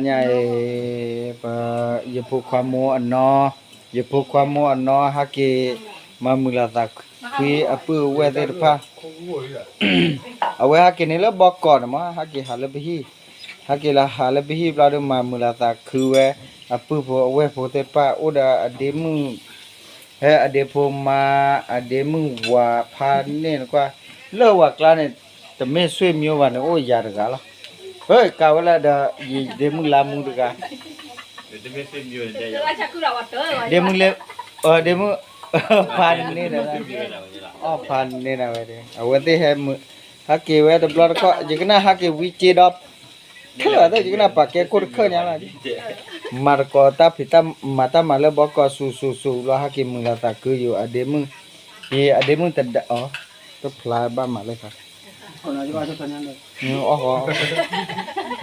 ညါအံၤ ပ ယဖိခွါမိၢ်အနီၢ်, ယဖိခွါမိၢ်အနီၢ် ဟဲက့ၤမၤမုာ်လီၤသးခွံအပုၢ်အဝဲၢ်သ့ၣ်တဖၣ်, အဝဲဟဲက့ၤန့ၣ်လၢဘီကီးန့ၣ်မး ဟဲက့ၤဟးလၢပဟံၣ်, ဟဲက့ၤလၢဟးလၢပဟံၣ်ဘျီဒီး မၤမုာ်လီၤသးခုဝဲ အပုၢ်ဖိအဝဲၢ်ဖိသ့ၣ်တဖၣ် အိၣ်ဒီးအဒ့မုၣ် ဟဲအဒ့ဖိမါ အဒ့မုၣ်ဝၤဖါန့ၣ်နကွၢ်, လၢဝၤကျါန့ၣ် တမ့ၢ်ဆွေမျိုးဘၣ်န့ၣ် အိၣ်ယၤတဂၤလီၤ. ဟဲကးဝဲလၢဒီး ယဒ့မုၣ်လါမူတဂၤ, ဒ့မုၣ်လၢ ဒ့မုၣ် ဖါန့ၣ်ဒၣ်ဝဲ, အီၣ်ဖါန့ၣ်ဒၣ်ဝဲ, အဝဲသ့ၣ်ဟဲမုာ်, ဟဲက့ၤဝဲတဘျီတခီၣ် ယကနၣ်ဟဲက့ၤဝံက့ဒီး ထၢၣ်သ့ၣ် ယကနၣ်ပာ်ကဲခိၣ်တခၢၣ်ညါလီၤ, မၤတကိးတၢ်ဖံးတၢ်မၤတၢ်မၤလၢဘီကီး စူၤစူၤစူၤလီၤ ဟဲက့ၤမုာ်လီၤသးခုယိာ် အဒ့မုၣ်, ယအဒ့မုၣ်တဒါအီၤ, တဖျါဘၣ်မၤလၢခါ, အီၣ်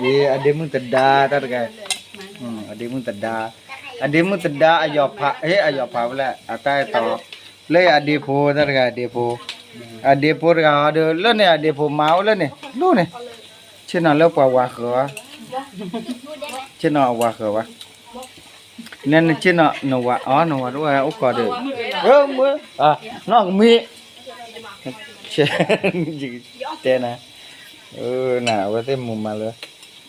ဃီ, ယအဒ့မုၣ်တဒါတၢ်တဂၤ, အဒ့မုၣ်တဒါ, အဒ့မုၣ်တဒါအယီၤဖး, ဟ့ၣ် အယီၤဖးဖဲလဲၣ် အတၢ်အဲၣ်တီ, လၢအဒ့ဖိတၢ်တဂၤ အဒ့ဖိ, အဒ့ဖိတဂၤဒီး လၢန့ၣ် အဒ့ဖိမါအိၣ်လၢန့ၣ် လိၣ်န့ၣ်, ဆ့ၣ်နီၤလၢပှၤဝၤဃၢၤဘၣ်, ဆ့ၣ်နီၤအဝၤဃၢၤဘၣ်, နဲနဆ့ၣ်နီၤ နဝၤအီၤ နဝၤတအိၣ်အိၣ်ကီးဒီး, မ့ၢ်, နီၢ်ကမံၤ, တဲနၤ, နအဝဲသ့ၣ်မုာ်မးလၢ တၢ်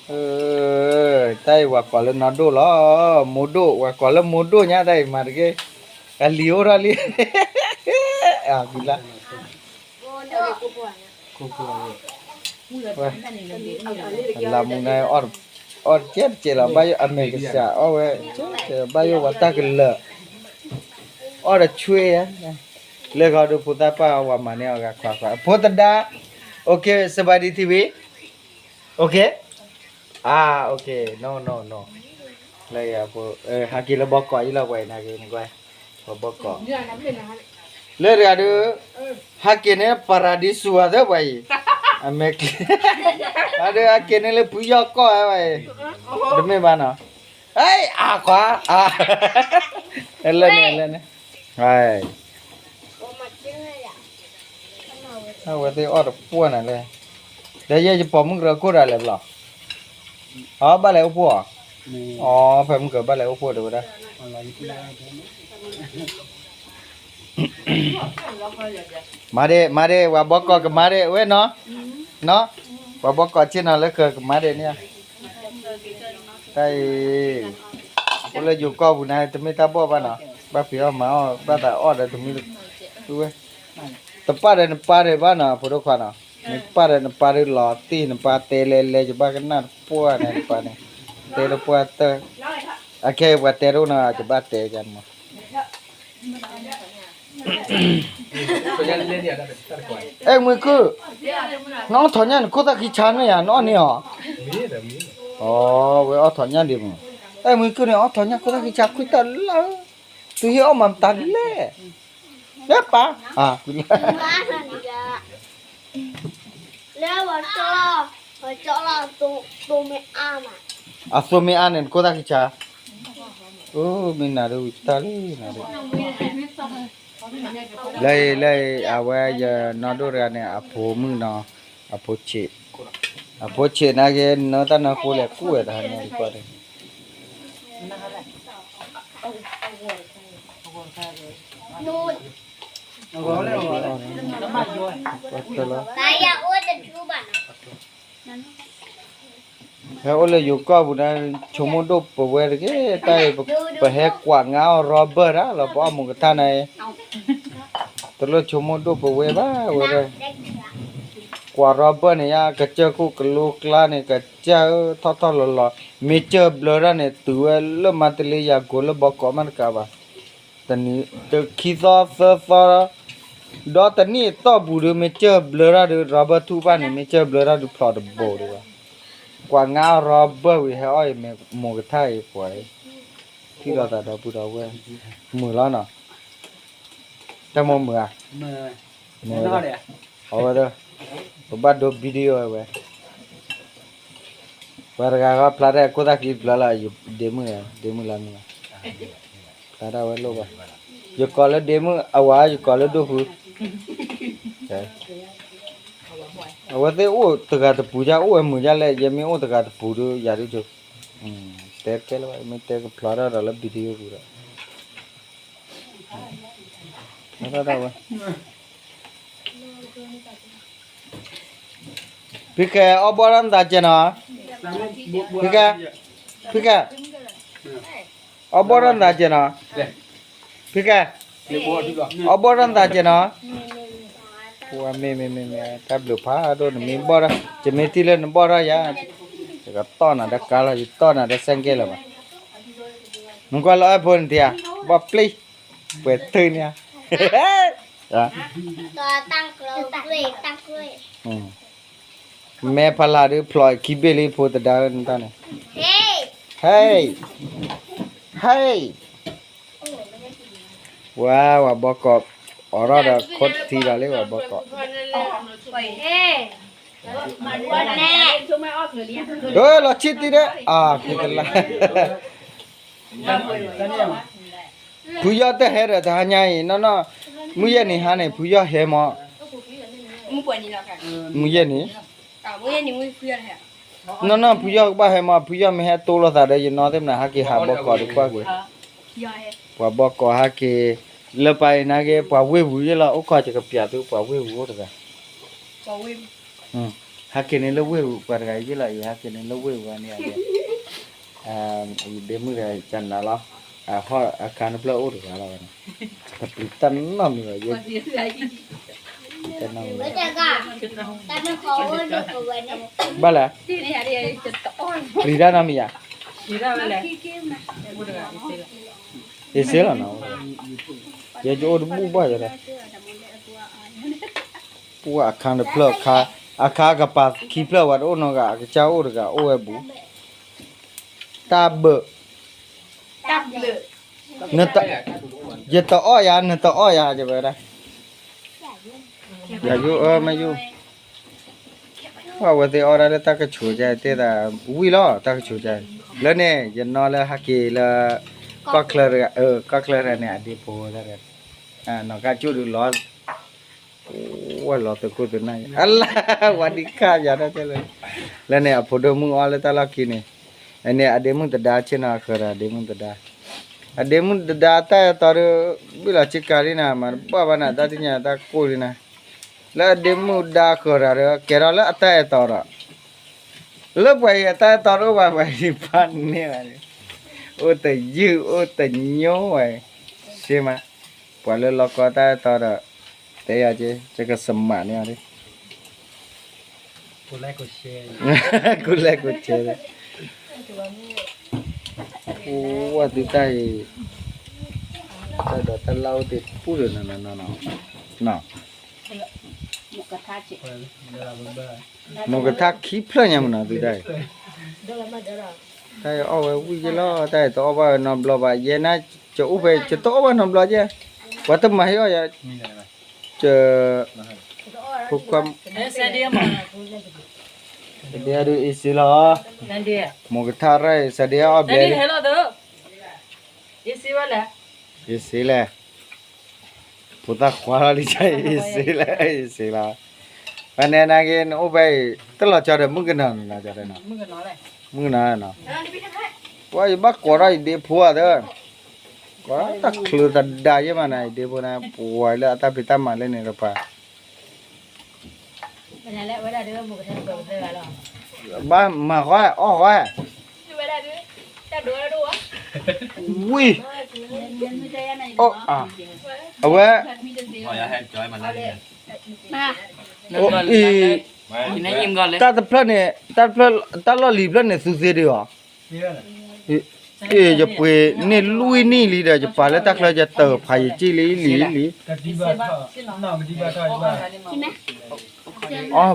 အံၤဝၤကိးလၢနီၢ်ဒိၣ်လီၤ, မိၢ်ဒိၣ် ဝၤကိးလၢမိၢ်ဒိၣ်ညါ တၢ်အံၤမၤတက့ၢ်, အလံၤအိၣ်ထီၣ်လံ, အၢ်, လါမူနၤ အီၣ်တကဲတကဲလီၤ, ဘၣ်ယိၣ်အမဲာ်ကစၢ် အီၣ်ဝဲ, ဘၣ်ယိၣ်ဝဲတၢ်ကလၢာ်, အီၣ်တဆွ့, လၢဂီၤဒုးဖိသၣ်ပၢ်ဝၤမၤန့ၢ်အီၤဂၤခွါခွါ ဖိသဒါ, အိၣ်က့ၤ စဘၣ်ဒံထံဝံၤ OK, အါ, OK, no, no, no, လၢယၤဖိ, ဟးက့ၤလၢဘီကီးအံၤလီၤ ပှၤအံၤနာ်က့ၤနကွၢ်, ပှၤဘီကီး, လၢတဂၤဒုး, ဟးက့ၤန့ၣ် ပၤရၤဒံစူၤအသၢပှၤအံၤ, အမဲာ်ကျ့, အဒုးဟးက့ၤန့ၣ်လၢဖုယီၢ်ကီၢ်ဝဲအံၤ, တမ့ၢ်ဘၣ်နီၤ, အါခွါ, အါ, လၢန့ၣ်လၢန့ၣ်, အဝဲသ့ၣ်အီၣ်တပှၢ်နၤလဲၣ်, ဒီးယဲယပိာ်မုၣ်ကရၢခိၣ်ဒၣ်လဲာ်ဘျီ, အ ဘၣ်လဲၤအိၣ်ဖှိၣ်ဧါ, အ ဖဲမုၢ်ကဘၣ်လဲၤအိၣ်ဖှိၣ်တဝဲဒၣ်, မၤဒ့ မၤဒ့ ဝၤဘီကီးကမၤဒ့ဝဲနီၤ, နီၤ, ပှၤဘီကီးဆ့ၣ်နီၤလၢဃၢၤကမၤဒ့န့ၣ်, တၢ်အံၤ, အိၣ်လၢယိၤကီၢ်ပူၤန့ၣ် တမ့ၢ်တၢ်ဘီၣ်ဘၣ်နီၤ, ဘၣ်ဖံးအီၣ်မၤအီၣ် ဘၣ်သးအီၣ်ဒီးတမံၤ, တပၢ်ဒီးနပၢ်ဒံးဘၣ်နီၤ ဖိဒိၣ်ခွါနီၤ, နပၢ်ဒီးနပၢ်ဒံးလီၤတံၢ် နပၢ်တဲလဲၤလဲၤ ယဘၣ်ကနၣ်တပှၢ်န့ၣ် နပၢ်န့ၣ်, တဲတပှၢ်တၢၢ်, အခဲအံၤပှၤတဲတအိၣ်နီၤ ယဘၣ်တဲကမၤ အဲၣ်မုၢ်ကုၢ်, နအီၣ်ထီၣ်ညၣ်န့ၣ် ခိၣ်သၣ်ခံဆါမ့ၢ်ဧါ နအီၣ်န့ၢ်အီၤ, အဝဲအီၣ်ထီၣ်ညၣ်ဒံးမး, အဲၣ်မုၢ်ကုၢ်န့ၣ် အီၣ်ထီၣ်ညၣ်ခိၣ်သၣ်ခံဆါခွံတၢ်လၢ, သုဟ့ၣ်အီၣ်မၤမတၤလဲၣ်, လၢပၢ်, အသိမ့ၢ်အါန့ၣ် နခိၣ်သၣ်ခံဆါ, အိၣ်မ့ၢ်နၤဒ်ဝံၤတၢ်လံနၤဒ် လၢအံၤ လၢအံၤ အဝဲယနီၢ်ဒိၣ်တဂၤန့ၣ် အဖိမုၣ်နီၤ, အဖိဆံး, အဖိဆံးနာ်က့ နတၢ်နၢ်ဃိလဲၣ် ကူၣ်ဝဲတဟါညါဒံးကွၢ်ဒံး, ဟဲအိၣ်လၢယိၤကီၢ်ပူၤန့ၣ် ဆိကမိၣ်ဒိၣ်ပဝဲတဂ့ၤ, တၢ်အံၤ ပဟဲကွၢ်ငါအီၤ rubber ဒၣ်လီၤ ပအီၣ်မူကထါန့ၣ်, တလိၣ်ဆိကမိၣ်ဒိၣ်ပဝဲဘၣ်ဝဲဒၣ်, ကွၢ် rubber န့ၣ် ယကစၢၢ်ခိၣ်ကလိကျါန့ၣ် ကစၢၢ်ထီၣ်ထီၣ်လီၤလီၤ, မ့ၢ်စၢၢ်ဘျၢတၢ်န့ၣ် တုၤဝဲလၢမါတလ့ယၤကိာ်လၢဘီကီးမးတကးဘၣ် တနံၤ ခံသီသၢသီ, ဒီးတနံၣ်အတီၢ်ပူၤဒီး မ့ၢ်စၢၢ်ဘျၢတၢ်ဒီး rubber ထူၣ်ဘၣ်န့ၣ် မ့ၢ်စၢၢ်ဘျၢတၢ်ဒီးဖျိးတဘိဒီးဘၣ်, ကွၢ်ငါအီၤ rubber ဝံၤ ဟဲအီၣ်အံၤမ့ၢ်မူကထါအံၤပှၤအံၤ, ထံၣ်လိာ်သးဒီပုၢ်ဒီဝဲၢ်, မုာ်လီၤနီၤ, တၢ်မိၢ်မုာ်ဧါ, မုာ်, အဝဲဒၣ်, ပဘၣ်ဒိ video ဝဲ ပှၤတဂၤဃီဖျါတၢ်ခိၣ်သၣ်ခံတဘျီလီၤ, ဒ့မုၣ်, ဒ့မုၣ်လၢမုၢ်လီၤ, ဖျါတၢ်ဝဲလိၣ်ဘၣ်, ယကိးလၢဒ့မုၣ် အဝၤ ယကိးလၢဒိၣ်ဖု, အဝဲသ့ၣ်အိၣ်တဂၤတပူၤဒ် အိၣ်ဝဲမုာ်ဒ်လဲၣ်, ယမ့ၢ်အိၣ်တဂၤတပူၤဒီး ယၤဒုး တဲကဲလၢၤဘၣ် မ့ၢ်တဲကဖျါထီၣ်ဒီးလၢ video ပူၤဒီး ဖျါထီၣ်ဒၣ်ဝဲ ဖံကဲ အီၣ်ဘီၣ်ထီၣ်နသးကဲနီၤ, ဖံကဲ, ဖံကဲ, အီၣ်ဘီၣ်ထီၣ်နသးကဲနီၤ, ဖံကဲ, အီၣ်ဘီၣ်ထီၣ်နသးကဲနီၤ, ပှၤမ့ၢ်မ့ၢ်မ့ၢ်မ့ၢ် တၢ်ဘျုးဖးဒိၣ် နမ့ၢ်ဘီၣ်ထီၣ် ယမ့ၢ်ထံၣ်လၢနဘီၣ်ထီၣ်ယၤ, ယကတီၢ်နၤဒီးကါလီၤ ယတီၢ်နၤဒီးစဲၣ်ကဲလီၤဘၣ်, နကွၢ်လၢအီၣ်ဖိန့ၣ်တယၤ, ဘီၣ်ပျံၤ, ပှဲၤထုးန့ၣ် မဲဖးလၢ်ဒုးဖျိးခံဘ့ၣ်လံဖိတဒါနတၢ်န့ၣ်, ဟဲ, ဟဲ, ဝဲ ဝဲဘီကီး, အိးထီၣ်ဒီးခိၣ်ထံလီၤလံ ဝဲဘီကီး, လီၤဆံၣ်တံၢ်ဒီး အကလါ ဖုယီၢ်တဟဲဒီးတဟါညါအံၤ နီၢ်နီၢ်, မုၢ်ယဲၢ်နံၤဟါန့ၣ် ဖုယီၢ်ဟဲမး, မုၢ်ယဲၢ်နံၤ, နီၢ်နီၢ် ဖုယီၢ်ကဘၣ်ဟဲမး ဖုယီၢ်မ့ၢ်ဟဲတိလိာ်သးဒီးယနီၢ်သ့ၣ်မနုၤ ဟဲက့ၤဟးဘီကီးဒုးကွၢ်က့ၤ, ပှၤဘီကီးဟဲက့ၤ, လၢပှၤအံၤနာ်က့ ပှၤဝ့ၢ်ပူၤယ့ၢ်လီၤ အိၣ်ခိးယကပျးသုပှၤဝ့ၢ်ပူၤအိၣ်တဂၤ ဟဲက့ၤန့ၣ်လၢဝ့ၢ်ပှၤတဂၤယ့ၢ်လီၤအံၤ ဟဲက့ၤန့ၣ်လၢဝ့ၢ်ပှၤန့ၣ်, ဒ့မုၣ်တဂၤကနၤလီၤ, အခါနဖျၢၣ်အိၣ်တဂၤလီၤ, တပျံၤတၢ်နီတမံၤဘၣ်, ဘၣ်လဲၣ်, ပျံၤတၢ်နီတမံၤဧါ, အ့စ့လီၤနီၤ, ယဲယအိၣ်တဘူၣ်ဘၣ်ယၤဒီး ပှၤအခါတဖျၢၣ်, အခါကပၤခံဖျၢၣ်ဝဲတအိၣ်နီတဂၤ အကစၢ်အိၣ်တဂၤအိၣ်ဝဲဘူး, တၢ်ဘၢၣ်, ယတအီၣ်ယၤ နတအီၣ်ယၤ ယဝဲဒၣ်, ယၤယိၣ်အၢမ့ၢ်ယိၣ်, ပှၤဝဲသ့ၣ်အီၣ်ဒၣ်လၢတၢ်ကဆိးကါတဲသး, ဝံၤလီၤတၢ်ကဆိးကါ, လၢန့ၣ် ယနီၢ်လၢဟဲက့ၤလၢ ကီၢ်ချၢတဂၤ, ကီၢ်ချၢတဂၤန့ၣ် အဒ့ဖိဝဲဒၣ်ဒီး, နီၢ်ကၢ်ကၠိၣ်ဒုးလီၤ ဝဲလီၤသုးခိၣ်သုးနၢ်အံၤ အလါ ဝဲဒံခါယၤတၢ်တဲလၢ, လၢန့ၣ် အဖိဒိၣ်မုၣ်အီၣ်လၢတၢ်လီၢ်ခံန့ၣ်, အန့ၣ် အဒ့မုၣ်သဒါဆ့ၣ်နီၤ အဃၢၤဒီးအဒ့မုၣ်သဒါ, အဒ့မုၣ်သဒါတၢ်အဲၣ်တီဒီး ဘံၣ်လီၤဆ့ကၤလံနၤ မၤတဘၣ်ဘၣ်နၤ တၢ်တညါတၢ်ကိၢ်လံနၤ, လၢအဒ့မုၣ်ဒါဃၢၤဒီး ကဲထီၣ်လၢအတၢ်အဲၣ်တီဒီး လၢပှၤအံၤအတၢ်အဲၣ်တီတအိၣ်ဘၣ် ပှၤအံၤဖးန့ၢ်ဘၣ်န့ၣ်, အိၣ်တယုၢ်အိၣ်တညိဝဲ, ဆ့မး, ပှၤလၢလီၢ်ကီတၢ်အဲၣ်တီဒီး, တဲယၤက့ ယကစမးန့ၢ်အီၤဒ်, ကူလဲကူဆဲ, အိၣ်ဝဲသုတၢ်အံၤ, တၢ်ဒီးတၢ်လၢအိၣ်တ့ၢ်ပူၤဒီးနီၤနီၤနီၤ, မိၢ်ကထါခံဖျၢၣ်ညါမနီၤသုတၢ်အံၤ, တၢ်အံၤအီၣ်ဝဲဝံၣ်က့လီၤ တၢ်အံၤတအီၣ်ဘၣ်ဝဲနီတဘျီဘၣ် ယဲနၤ, ယအိၣ်ဖဲ ယတအီၣ်ဘၣ်နီတဘျီကဲ, ပှၤတမၤဟ့ၣ်အီၣ်ယၤ, ယ, ဖိခွါ, ဒ်အံၤဒုးအ့စ့လီၤ, မိၢ်ကထါရၢၢ်အံၤ စဒ့အီၣ်ဘျဲၣ်, အ့စ့လဲၣ် ဖိသၣ်ခွါလီၤလံ အ့စ့လီၤ, အ့စ့လီၤ, ဖဲန့ၣ်နာ်က့ နအိၣ်ဖဲအံၤ တလီၤဆီဒီးမုၣ်ကနီၤနီၤ, မုၣ်ကနီၤနီၤ, ပှၤယဘၣ်ကိးထီၣ်ယဒ့ဖိဧါသၢ, ကိးတၢ်ချၢသဒါယဲၢ်မးနၤ ယဒ့ဖိန့ၣ် ပှၤလၢအတၢ်ဖံးတၢ်မၤလၢန့ၣ်တပၤ ဘၣ်မၤဃီ အီၣ်ဃီ, ဝံၤ, အိၣ်, အဝဲ, အိၣ်အံၤ, တၢ်တဖျၢၣ်န့ၣ်, တၢ်တဖျၢၣ်, တၢ်လီၢ်လံၤဖျၢၣ်န့ၣ် သူသ့ဒံးအီၤ အ့ၣ် ယပှ့ၤန့ၢ်လွံၢ်နံၣ်လံဒီး ယပာ်လၢတၢ်ချၢယတဖးယစံၣ်လံလံလံ, အီၣ်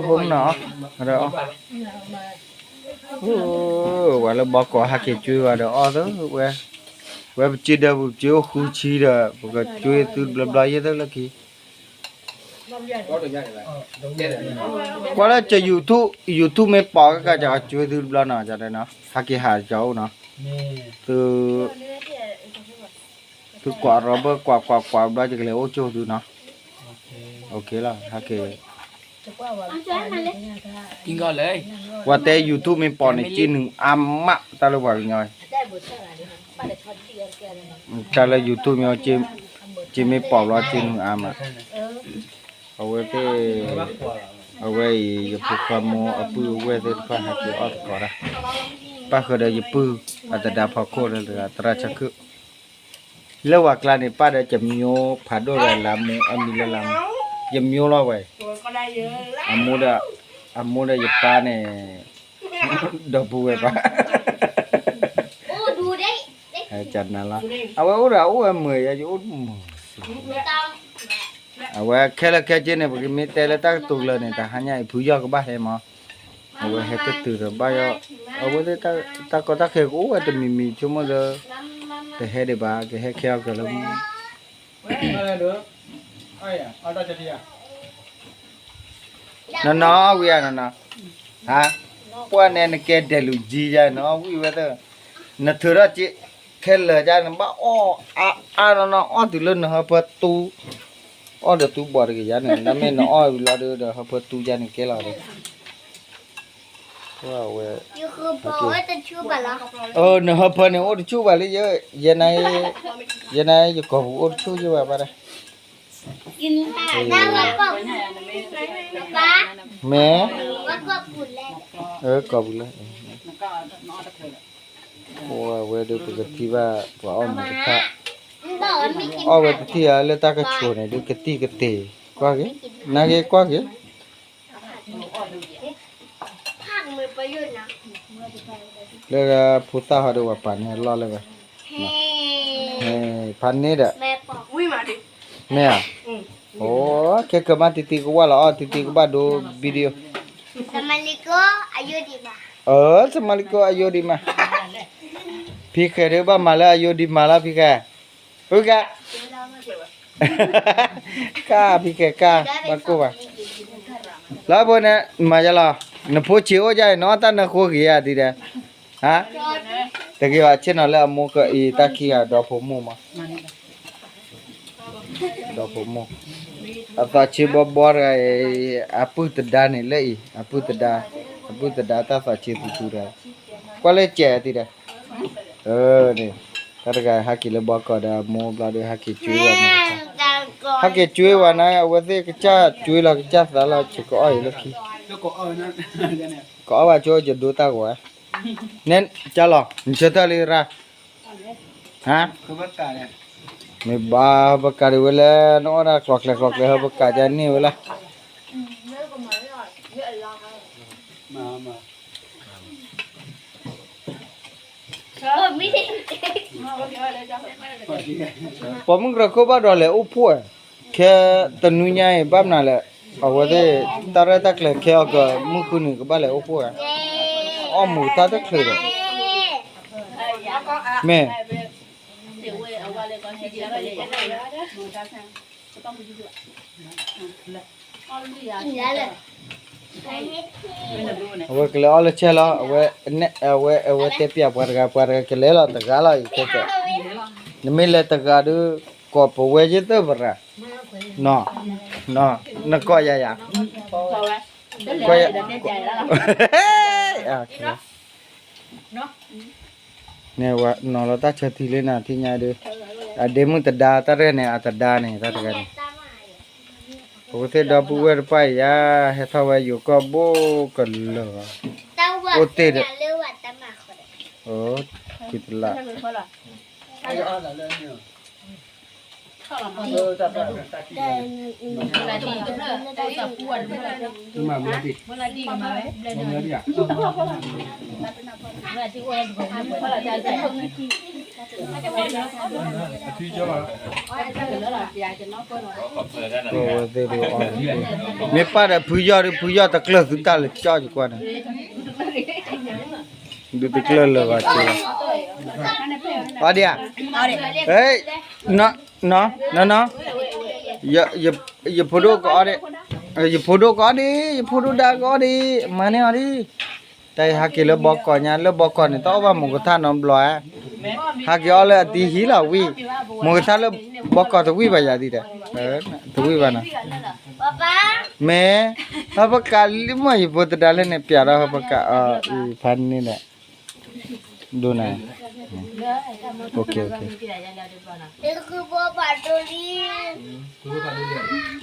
ဖိမနီၤ, ဝဲလၢဘီကီးဟဲက့ၤကွ့ဝဲဒီးအီၣ်သၢဝဲ, ဝဲပစုဒီးပစုအိၣ်ဃုဆံဒီး ပကကွ့သုတဘျီဘျီယဲၢ်သၢလၢခံ ကွၢ်လၢက YouTube, YouTube မ့ၢ်ပိာ်ကကၢ်ကကွ့သုတဘျီနီၤ, ဟဲက့ၤဟးကအိၣ်နီၤ, သု, သုကွၢ်ရီဘၢ ကွၢ်ကွၢ်ကွၢ်ဘျီ ယကလဲၤအိၣ်ကၠိၣ်သုနီၤ, လီၤ, ဟဲက့ၤ ပှၤတဲ YouTube မ့ၢ်ပိာ်န့ၣ် က့နုာ်အါမး တၢ်လၢပှၤကညီ, တၢ်လၢ YouTube မ့ၢ် က့မ့ၢ်ပိာ်ဘျီ က့နုာ်အါမး, အဝဲသ့ၣ်, အဝဲအံၤ ယဖိခွါမိၢ်အပုၢ်အဝဲၢ်သ့ၣ်တဖၣ်ဟဲက့ၤအီၣ်သကိးတၢ်, ပၣ်ဃုာ်ဒီးယပုၢ်အသဒါဖီခိၣ်လၢသရၣ်ဆၢခုၣ် လၢဝၤကျါန့ၣ် ပၣ်ဒီးကမျိဖးဒိၣ်ဒီးလါမူ အမံၤလၢလါမူ, ယမျိလီၤဝဲ, အမိၢ်ဒီး, အမိၢ်ဒီးယပၢ်န့ၣ်, ဒီပုၢ်ဝဲၢ်ပၢ်, နလီၤ, အဝဲအိၣ်ဒီးအအိၣ်အမုာ်ယါ ယအိၣ်မုာ်, အဝဲခဲလၢာ်ခဲဆ့န့ၣ် ပကမ့ၢ်တဲလၢတၢ်ကတိၤလၢာ်န့ၣ် တဟါညါအံၤ ဖုယီၢ်ကဘၣ်ဟဲမး, အဝဲဟဲတတုၤဒီးဘၣ်ယီၢ်, အဝဲသ့ၣ်တၢ်ကီတၢ်ခဲကအိၣ်ဝဲတမံၤမံၤ ဆိကမိၣ်ဒီး, တဟဲဒံးဘၣ် ကဟဲခဲအီၤကလၢမူ နီၢ်နီၢ်ဝံၤဧါနီၢ်နီၢ်, ဟါ, ပှၢ်နဲနကဲဒဲးလူၤကၠံယါနီၢ်ဝံၤဝဲသၢ, နထုးထီၣ်က့, ခဲလၢာ်ယါန့ၣ် ဘၣ်အီၣ်အါအါနီၢ်နီၢ် အီၣ်တုၤလၢနဟၢဖၢတူ, အီၣ်ဒီးတူဘီးတကယၤန့ၣ် နမ့ၢ်နအီၣ်ဝံၤလီၤဒီး ဟၢဖၢတူယါန့ၣ်ကဲလီၤဒီး ဝဲ, နဟၢဖၢန့ၣ်အိၣ်တဆူၣ်ဘၣ်လၢယဲ, ယဲန, ယဲနယကိာ်ပူၤအိၣ်တဆူၣ်ယဲဘၣ်ဘၣ်ဒၣ်, မ့ၢ်, ကိာ်ပူၤလၢ, ဝဲဒၣ်ပကထံၣ်ဘၣ်ပှၤအီၣ်မူးတဖၣ်, အီၣ်ဝဲတထံၣ်ဧါလၢတၢ်ကဆိၣ်န့ၣ်ဒုးကသံၣ်ကသ့ၣ်, ကွၢ်က့ၤ, နာ်က့ၤကွၢ်က့ၤ လၢဖိသၣ်ဟီဒီးပှၤပာ်န့ၢ်အလီၢ်လၢဝဲ, ဖးန့ၢ်ဒီး, မ့ၢ်ဧါ, အိ, ခဲကမၣ်တံၤတံၤကဝၢ်လီၤအီၣ် တံၤတံၤကဘၣ်ဒိ video, အၢ သမါလံကိ အယိဒံးမး, ဖံဃဲၤဒုးဘၣ်မၤလၢအယိဒံးမးလီၤ ဖံဃဲၤ, ဖံဃဲၤ ကၢ် ဖံဃဲၤကၢ် ဘၣ်ကိၢ်ဘၣ်, လၢဖိန့ၣ် မၤယါလီၤ, နဖိဆံးအိၣ်ဒ်အံၤ နအီၣ်တၢ်နၢဃိဂ့ၤဧါဒ်ဒီး, ဟါ, တဂ့ၤဘၣ် ဆ့ၣ်နီၤလၢအမိၢ်ကအံၤတၢ်ခံဂၤဒီဖိမိၢ်မး ဒီဖိမိၢ်, အသးဆံးဘီဘီတဂၤအံၤ, အပုၢ်သဒါန့ၣ်လၢအံၤ, အပုၢ်သဒါ, အပုၢ်သဒါတၢ်သးဆံးသူသူတဂၤ, ကွၢ်လၢကဲးသံဒီး, န့ၣ်, တၢ်တဂၤဟဲက့ၤလၢဘီကီးဒီးအမိၢ်ဘျီဒီးဟဲက့ၤကွ့ဝဲမး, ဟဲက့ၤကွ့ဝဲန့ၣ် အဝဲသ့ၣ်ကစၢ်ကွ့လီၤကစၢ်သးလီၤ ဆ့ကအီၣ်အံၤလၢခံ, ကအီၣ်ဘၣ်ဆိယဒိတၢ်ဂီၤ, နကလီၤ နဆၢထၢၣ်လံရၣ် ဟါ, မ့ၢ်ဘၣ်ပကးဒံးဝဲလဲၣ်, နအီၣ်ဒၣ်ကျီၤကျဲကျီၤကျဲ ဟဲပကးဒ်န့ၣ်ဝဲလဲၣ်, ပှၤမုၢ်ကရၢခိၣ်ဘၣ်ဒီးလဲၤအိၣ်ဖှိၣ်, ခဲတနွံညါအံၤ ဘၣ်မနုၤလဲၣ်, အဝဲသ့ၣ် တၢ်ရဲၣ်တၢ်ကျဲၤခဲအီၤကမုၢ်ဃုနုာ်ကဘၣ်လဲၤအိၣ်ဖှိၣ်ဧါ, အီၣ်မူးတၢ်တချုးဒီး, မ့ၢ် အဝဲကလဲၤအီၣ်လၢဆဲးလီၤ, အဝဲ, အဝဲတဲပျးပှၤတဂၤ ပှၤတဂၤကလဲၤလီၤတဂၤလီၤအံၤခဲကဲ, နမ့ၢ်လဲၤတဂၤဒီး ကိးပဝဲယသၢၣ်ပရၤ, နကိးယၤယၤ, န့ၣ်ဝဲနီၤလီၤတၢ်ဆၢထံလၢနၤထံၣ်ညါဒီး, အဒ့မုၣ်သဒါတၢ်ရဲၣ်န့ၣ် အသဒါန့ၣ် တၢ်တဂၤန့ၣ်, အဝဲသ့ၣ်ဒီပုၢ်ဝဲၢ်တဖၣ်အံၤယါ, ဟဲထီၣ်ဝဲယိၤကီၢ်ဘိကလၢာ်, အိၣ်တ့ၢ်ဒီး, ကတလး မ့ၢ်ပၢ်ဒီးဖုယီၢ်ဒီး ဖုယီၢ်တကျၢၢ်သုတၢ်လၢကၠီယကွၢ်န့ၣ်, ဒုးတကျၢၢ်လၢၤဘၣ်က့, အီဒံဧါ, နီၢ်နီၢ်, ယဖိဒိၣ်ကအီဒံ, ယဖိဒိၣ်ကအီဒံ, ယဖိဒိၣ်ဒါကအီဒံ, မၤန့ၢ်အီၤဒံ, တၢ်အံၤဟဲက့ၤလၢဘီကီးညါ လၢဘီကီးန့ၣ် တအီၣ်ဘၣ်မိၢ်ကထါနီတဘျီဧါ, ဟဲက့ၤအီၣ်လၢအတံၤဟံးလီၤဝံၣ်, မိၢ်ကထါလၢဘီကီးတဝံၣ်ဘၣ်ယၤဒံးဒီး, တဝံၣ်ဘၣ်နီၤ, မ့ၢ် ဟၢဖၢကးလံမ့ၢ်ယဖိသဒါလၢန့ၣ် ပျးထီၣ်ဟၢဖၢကးအံၤဖးန့ၣ်ဒီး ဒိၣ်နၤ OK OK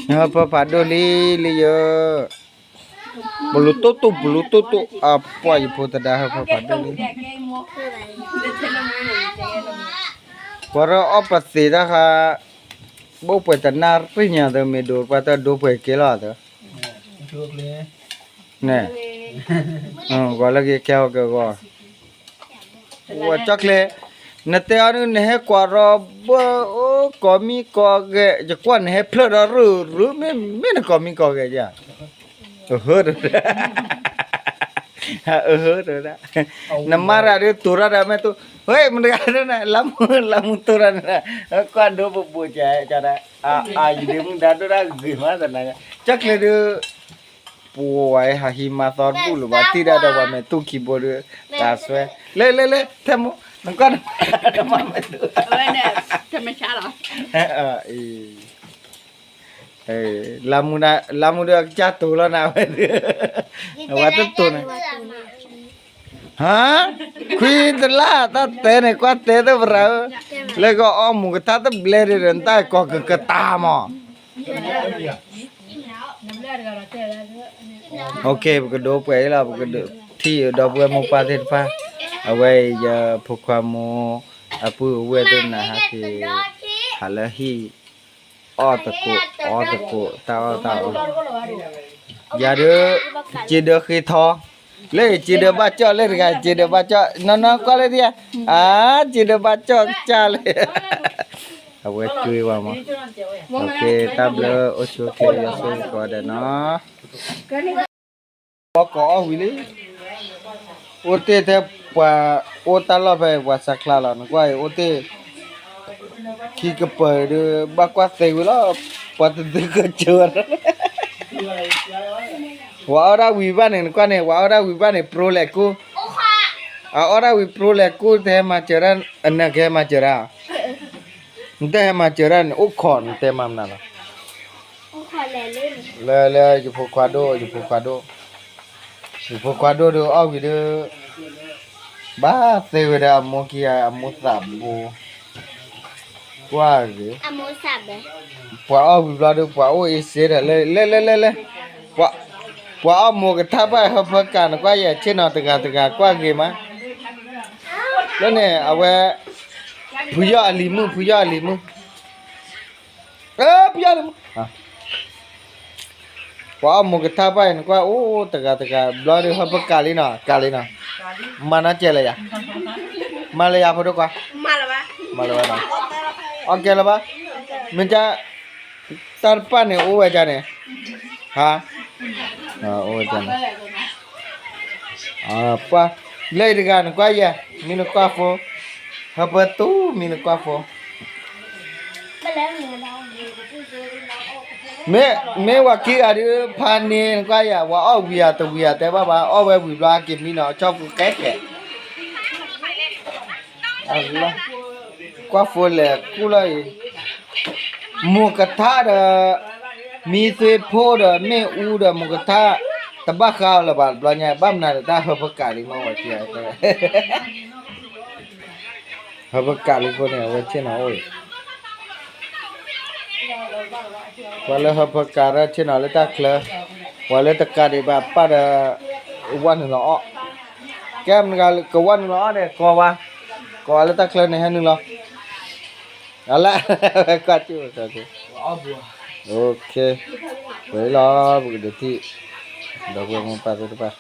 ဟၢဖၢဖးဒိၣ်လံလံယ ပလူတိၢ်တိၢ် ပလူတိၢ်တိၢ် အပှၤယဖိသဒါဟၢဖၢဖးဒိၣ်လံ ပှၤရၢအီၣ်ပသ့တၢ်ဃါ ဘိၣ်ပှဲၤတနၣ်ရံၣ်ညါသၢ မ့ၢ်ဒိပှၤတၢ်ဒိပှဲၤက့ၤလီၤသၢ န့ၣ် ဂီၤလၢက့ၤခဲအီၤကဂီၤ ဝဲကၠီၣ်ချ့ နတဲအီၤဒုး နဟဲကွၢ်ရီဘၢအိၣ်ကိးမံၤကိးဂဲၤ ယကွၢ်နဟဲဖျၢၣ်ဒီးရုရုမ့ၢ်မ့ၢ်နကိးမံၤကိးဂဲၤယါ အဟၢတ အဟၢတ နမၤရၤဒုးတိၤရၣ်ဒီးမဲာ်တူၢ် ဟဲမတဂၤဒၣ်န လါမူလါမူတိၤရၣ်န ကွၢ်ဒိပဘူးကဲကဒီး အယံၤဒုးမုၢ်ဒါဒိၣ်ဒၣ်ဂ့ၤမးသနာ်က့ ကၠီၣ်ချ့ဒုး ပဝဲဟးဟံးမၤသီတဘူၣ်လၢၤဘၣ် တံၢ်ဒၣ်ဒီးပှၤမဲာ်တူၢ်ခံဘိဒုး တၢ်ဆွဲ လၢလၢလၢ ထဲမူ နကွၢ်နမၤမဲာ်တူၢ် လါမူဒၣ် လါမူဒုးအကစၢ်တိၤလီၤနၤဝဲဒုး အဝဲတတိၤန့ၣ် ဟါ ခွံတလါ တၢ်တဲန့ၣ် ကွၢ်တဲတပရၤဧၢ လၢကအီၣ်မူၤကထါတဘျဲဒုးဒီး နတၢ်ကီၢ်ကကတၢ်မး OK ပကဒိပှဲၤအံၤလီၤ ပကဒိထံၣ်ဒီပုၢ်ဝဲၢ်မိၢ်ပၢ်သ့ၣ်တဖၣ် အဝဲအံၤယဖိခွါမိၢ် အပုၢ်အဝဲၢ်သ့ၣ်နၤဟးက့ၤ ဟးလၢဟံၣ် အီၣ်သကိး အီသကိး တၢ်အီၣ်တၢ်အီ ယၤဒုး စ့ဒၢဃ့ထီ လၢစ့ဒၢဘၣ်ကၠီၣ် လၢတဂၤစ့ဒၢဘၣ်ကၠီၣ် နီၢ်နီၢ်ကွၢ်လၢဒံးဧါ အါ စ့ဒၢဘၣ်ကၠီၣ်ကစၢ်လၢ အဝဲကွ့ဝဲမး တၢ်ဘျုးအိၣ်ဆူၣ်အိၣ်ချ့ယွၤဆိၣ်ဂ့ၤကိးဂၤဒဲးနီၤ ဘီကိးအီၣ်ဝံၤလံ အိၣ်တ့ၢ်ထဲပှၤအိၣ်တၢ်လီၢ်ဖဲအံၤ ပှၤစးကျါလီၤ နကွၢ်အံၤအိၣ်တ့ၢ် ခံကပၤဒုး ဘၣ်ကွၢ်သ့ဝံၤလီၤ ပှၤတသုကစၢၤဝဲ ပှၤအီၣ်ဒၣ်ဝံၤဘၣ်န့ၣ် နကွၢ်န့ၣ် ပှၤအီၣ်ဒၣ်ဝံၤဘၣ်န့ၣ် ပြိလဲၤကူ အအီၣ်ဒၣ်ဝံၤပြိလဲၤကူ တဟဲမၤစၢၤဒၣ် အနၢ်ကဟဲမၤစၢၤဒၣ် နတဟဲမၤစၢၤဒၣ်န့ၣ် အိၣ်ခိးနတဲမၤမနုၤလီၤ လၢလၢ ယဖိခွါဒိၣ် ယဖိခွါဒိၣ် ယဖိခွါဒိၣ်ဒုးအီၣ်ဝံၤဒုး ဘၣ်သ့ဝဲဒီးအမိၢ်ခံဂၤ အမိၢ်သးဘိ ကွၢ်ဂ့ၤ ပှၤအီၣ်ဝံၤဘျီဒုး ပှၤအိၣ်အ့စ့ဒီး လၢလၢလၢလၢ ပှၤအီၣ်မိၤကထါဘၣ်ဟၢဖၢကး နကွၢ်ယဲဆ့ၣ်နီၤတဂၤတဂၤကွၢ်ဂ့ၤမး လၢန့ၣ် အဝဲ ဖုယီၢ်အလံၤမုၣ် ဖုယီၢ်အလံၤမုၣ် ဖုယီၢ်အလံၤမုၣ် ပှၤအီၣ်မိၤကထါဘၣ်အံၤ နကွၢ်အိၣ်တဂၤတဂၤ ဘျီဒုးဟၢဖၢကးလံနီၤ ကးလံနီၤ မၤနီၢ်ကဲလဲၣ်ယၤ မၤလၢယၤဖိဒိၣ်ခွါ မၤလၢဝဲနီၤ အီၣ်ကဲလၢၤဘၣ် မ့ၢ်က တၢ်တပၣ်န့ၣ် အိၣ်ဝဲဒၣ်န့ၣ် ဟါ အိၣ်ဝဲဒၣ်န့ၣ် ပှၤ လၢအံၤတဂၤ နကွၢ်ယဲ မ့ၢ်နကွၢ်ဖိ ဟၢဖၢတူၢ် မ့ၢ်နကွၢ်ဖိ မ့ၢ် မ့ၢ်ဝၤခံဂၤဒုး ဖးန့ၢ် နကွၢ်ယဲ ဝဲအီၣ်ဝံၤဧါ တဝံၤဧါ တဲဘၣ်ဘၣ် အီၣ်ဝဲဝံၤဘျီ ဟဲက့ၤမံနီၤ ဆီၣ်ဖိဃဲဃဲ ကွၢ်ဖိလဲၤကူၣ်လီၤအံၤ မိၤကထါဒီး မံသွ့ဖိဒီး မ့ၣ်အူဒီး မိၤကထါ တဘၣ်ဃးအီၤလၢၤဘၣ် တဘျီညါ ဘၣ်မနုၤဒီး တၢ်ဟၢဖၢကးလံမ့ၢ်ဝဲ ဟၢဖၢကးလံအဃိန့ၣ် အဝဲဆ့ၣ်နီၤအိၣ်အံၤ ပှၤလၢဟၢဖၢကးရၢဆ့ၣ်နီၤလၢတၢ်ချၢ, ပှၤလၢတကးဒံးဘၣ်ပၢ်ဒီး ဝဲနုာ်လီၤအီၣ်, ကဲမတၤတဂၤကဝဲနုာ်လီၤအီၣ်န့ၣ် ကိးဝဲ, ကိးဝဲလၢတၢ်ချၢန့ၣ် ဟဲနုာ်လီၤ, အလၢ, ကွၢ်ကၠူၣ်, ဝဲလီၤ ပကဒုးထံၣ်, ဒီပုၢ်ဝဲၢ်မိၢ်ပၢ်သ့ၣ်တဖၣ်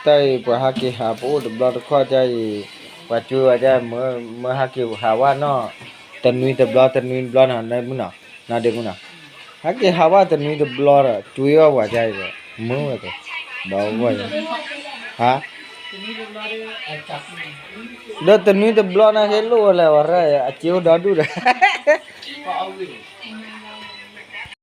တၢ်အံၤပှၤဟးက့ၤဟးပအိၣ်တဘျီတခီၣ်ဒ်အံၤ, ပှၤကွၢ်ဝဲဒ်မ့ၢ်ဟးက့ၤဟးဝဲနီၢ်, တနွံတဘျီ တနွံတဘျီနီၤ, မုၢ်နီၤ, နဒ့မုၢ်နီၤ, ဟးက့ၤဟးဝဲတနွံတဘျီဒီး ကွၢ်အီၣ်ပှၤဒ်အံၤဒီး မုၢ်ဝဲက့ၤ, ဒီပုၢ်ဝဲၢ်, ဟါ, ဒီးတနွံတဘျီန့ၣ် ဟဲလိၣ်ဝဲလဲၣ် ဝဲရၢၢ်အက့အိၣ်ဒီဒူၣ်ဒီး